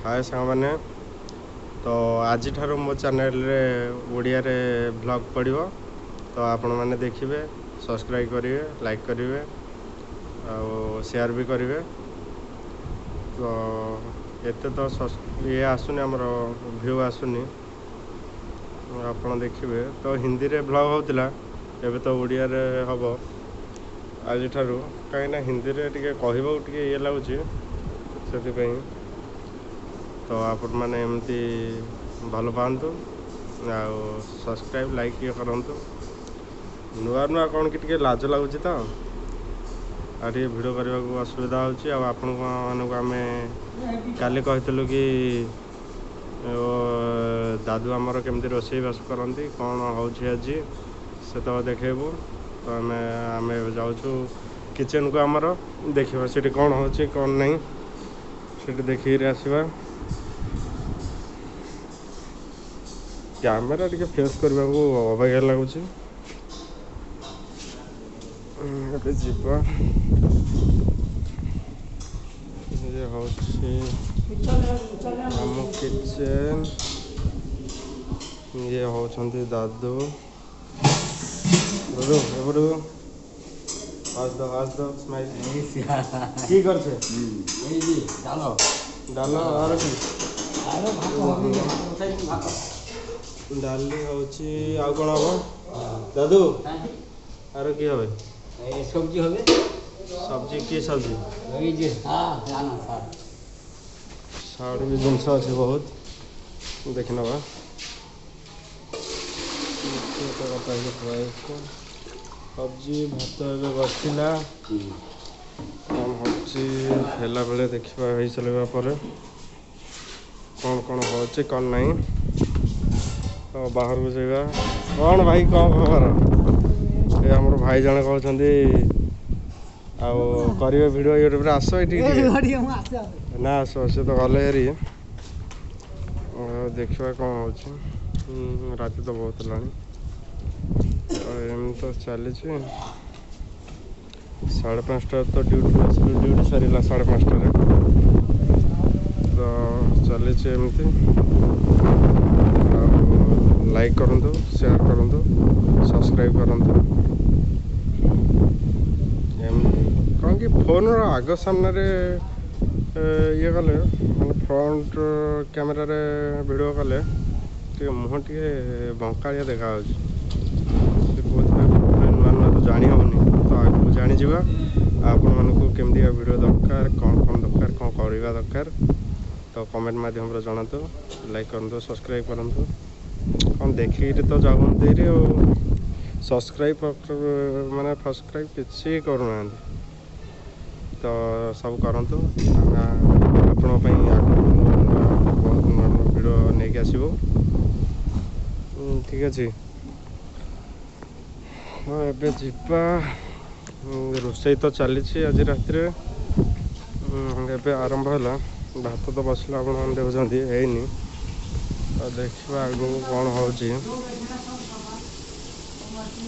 ହାଏ ସାଙ୍ଗମାନେ, ତ ଆଜିଠାରୁ ମୋ ଚ୍ୟାନେଲରେ ଓଡ଼ିଆରେ ଭ୍ଲଗ୍ ପଡ଼ିବ। ତ ଆପଣମାନେ ଦେଖିବେ, ସବସ୍କ୍ରାଇବ୍ କରିବେ, ଲାଇକ୍ କରିବେ ଆଉ ସେୟାର ବି କରିବେ। ତ ଏତେ ତ ଇଏ ଆସୁନି, ଆମର ଭ୍ୟୁ ଆସୁନି। ଆପଣ ଦେଖିବେ ତ ହିନ୍ଦୀରେ ଭ୍ଲଗ୍ ହେଉଥିଲା, ଏବେ ତ ଓଡ଼ିଆରେ ହେବ ଆଜିଠାରୁ। କାହିଁକିନା ହିନ୍ଦୀରେ ଟିକେ କହିବାକୁ ଟିକେ ଇଏ ଲାଗୁଛି, ସେଥିପାଇଁ। ତ ଆପଣମାନେ ଏମିତି ଭଲ ପାଆନ୍ତୁ ଆଉ ସବସ୍କ୍ରାଇବ୍, ଲାଇକ୍ ଇଏ କରନ୍ତୁ। ନୂଆ ନୂଆ କ'ଣ କି ଟିକେ ଲାଜ ଲାଗୁଛି ତ, ଆଉ ଟିକେ ଭିଡ଼ିଓ କରିବାକୁ ଅସୁବିଧା ହେଉଛି। ଆଉ ଆପଣମାନଙ୍କୁ ଆମେ କାଲି କହିଥିଲୁ କି ଦାଦୁ ଆମର କେମିତି ରୋଷେଇବାସ କରନ୍ତି, କ'ଣ ହେଉଛି ଆଜି ସେତକ ଦେଖେଇବୁ। ତ ଆମେ ଯାଉଛୁ କିଚେନ୍କୁ ଆମର, ଦେଖିବା ସେଠି କ'ଣ ହେଉଛି କ'ଣ ନାହିଁ, ସେଠି ଦେଖିକିରି ଆସିବା। କ୍ୟାମେରା ଟିକେ ଫେସ୍ କରିବାକୁ ଅବାଗିଆ ଲାଗୁଛି। ଏବେ ଯିବା। ଇଏ ହେଉଛି ଆମ କିଚେନ୍, ଇଏ ହେଉଛନ୍ତି ଦାଦୁ। দাদু, এবারে আজ দাও, আজ দাও, স্মাইল। কি করছে? এই যে ডালো। ডালো আর কি? আরো ভাত হবে, ভাত। ଡାଲି ହଉଛି, ଆଉ କ'ଣ ହବ ଦାଦୁ? আর কি হবে? এই সবজি হবে। সবজি কি সবজি? এই যে হ্যাঁ, জানা শাক। শাক ବି ଜିନିଷ ଅଛି ବହୁତ, ଦେଖି ନେବା। ସବଜି ଭାତ ଏବେ ବସିଲା, କ'ଣ ହେଉଛି ହେଲା ବେଳେ ଦେଖିବା। ହେଇସାରିବା ପରେ କ'ଣ କ'ଣ ହେଉଛି କ'ଣ ନାହିଁ, ତ ବାହାରକୁ ଯିବା। କ'ଣ ଭାଇ, କ'ଣ ଖବର? ଏ ଆମର ଭାଇ ଜଣେ କହୁଛନ୍ତି ଆଉ କରିବେ ଭିଡ଼ିଓ ୟୁଟ୍ୟୁବରେ। ଆସ ଏଠିକି ନା, ଆସ। ସେ ତ ଗଲେ ହେରି। ଦେଖିବା କ'ଣ ହେଉଛି। ରାତି ତ ବହୁତ ହେଲାଣି। ଏମିତି ତ ଚାଲିଛି। 5:30ରେ ତ ଡ୍ୟୁଟି ଆସିଲୁ, ଡ୍ୟୁଟି ସରିଲା 5:30ରେ। ତ ଚାଲିଛି ଏମିତି। ଆଉ ଲାଇକ୍ କରନ୍ତୁ, ସେୟାର କରନ୍ତୁ, ସବସ୍କ୍ରାଇବ୍ କରନ୍ତୁ। ଏମିତି କ'ଣ କି ଫୋନ୍ର ଆଗ ସାମ୍ନାରେ ଇଏ କଲେ, ମାନେ ଫ୍ରଣ୍ଟ କ୍ୟାମେରାରେ ଭିଡ଼ିଓ କଲେ ଟିକେ ମୁହଁ ଟିକେ ବଙ୍କାଳିଆ ଦେଖାଯାଉଛି। ସେ କହୁଥିଲେ ନୂଆ ନୂଆ ତ ଜାଣି ହେଉନି, ତ ଆଗକୁ ଜାଣିଯିବା। ଆପଣମାନଙ୍କୁ କେମିତିକା ଭିଡ଼ିଓ ଦରକାର, କ'ଣ କ'ଣ ଦରକାର, କ'ଣ କରିବା ଦରକାର, ତ କମେଣ୍ଟ ମାଧ୍ୟମରେ ଜଣାନ୍ତୁ। ଲାଇକ୍ କରନ୍ତୁ, ସବସ୍କ୍ରାଇବ୍ କରନ୍ତୁ। କ'ଣ ଦେଖିକିରି ତ ଯାଉଛନ୍ତି ଆଉ ସବସ୍କ୍ରାଇବ୍ ମାନେ ଫସକ୍ରାଇବ୍ କିଛି କରୁନାହାନ୍ତି। ତ ସବୁ କରନ୍ତୁ, ଆମେ ଆପଣଙ୍କ ପାଇଁ ଆଗକୁ ବହୁତ ନୂଆ ନୂଆ ଭିଡ଼ିଓ ନେଇକି ଆସିବୁ। ଠିକ୍ ଅଛି। ହଁ, ଏବେ ଯିବା। ରୋଷେଇ ତ ଚାଲିଛି ଆଜି ରାତିରେ, ଏବେ ଆରମ୍ଭ ହେଲା। ଭାତ ତ ବସିଲା, ଆପଣମାନେ ଦେଖୁଛନ୍ତି, ହେଇନି। ଆଉ ଦେଖିବା ଆଗକୁ କ'ଣ ହେଉଛି।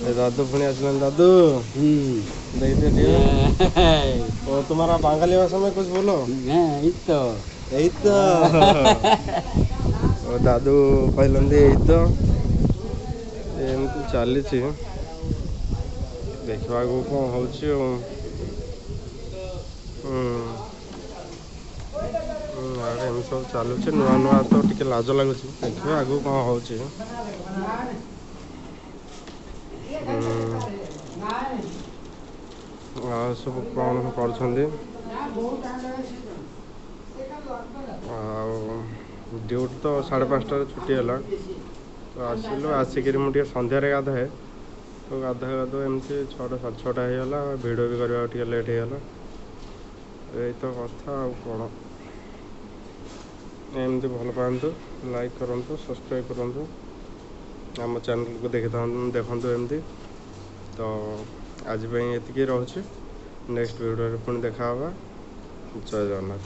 ଏ दादू ପୁଣି ଆସିଲେଣି। दादू, देखते ଟିକେ। ओ, तुम्हारा बांगाली भाषा में कुछ बोलो। এই তো। এই ତ। ଓ ଦାଦୁ କହିଲନ୍ତି ଏଇ ତ। ଏମିତି ଚାଲିଛି, ଦେଖିବା ଆଗକୁ କ'ଣ ହେଉଛି। ଆଉ ଆଡ଼େ ଏମିତି ସବୁ ଚାଲୁଛି। ନୂଆ ନୂଆ ତ ଟିକେ ଲାଜ ଲାଗୁଛି, ଦେଖିବା ଆଗକୁ କ'ଣ ହେଉଛି। ଆଉ ସବୁ କ'ଣ କରୁଛନ୍ତି? ଆଉ ଡ୍ୟୁଟି ତ 5:30ରେ ଛୁଟି ହେଲା, ତ ଆସିଲୁ। ଆସିକିରି ମୁଁ ଟିକେ ସନ୍ଧ୍ୟାରେ ଗାଧାଏ, ତ ଗାଧା ଗାଧୁ ଏମିତି 6ଟା 6:30 ହେଇଗଲା। ଭିଡ଼ିଓ ବି କରିବାକୁ ଟିକେ ଲେଟ୍ ହେଇଗଲା। ଏଇ ତ କଥା, ଆଉ କ'ଣ। ଏମିତି ଭଲ ପାଆନ୍ତୁ, ଲାଇକ୍ କରନ୍ତୁ, ସବସ୍କ୍ରାଇବ୍ କରନ୍ତୁ, ଆମ ଚ୍ୟାନେଲକୁ ଦେଖିଥାନ୍ତୁ, ଦେଖନ୍ତୁ ଏମିତି। ତ ଆଜି ପାଇଁ ଏତିକି ରହୁଛି। ନେକ୍ସଟ ଭିଡ଼ିଓରେ ପୁଣି ଦେଖା ହେବା। ଜୟ ଜଗନ୍ନାଥ।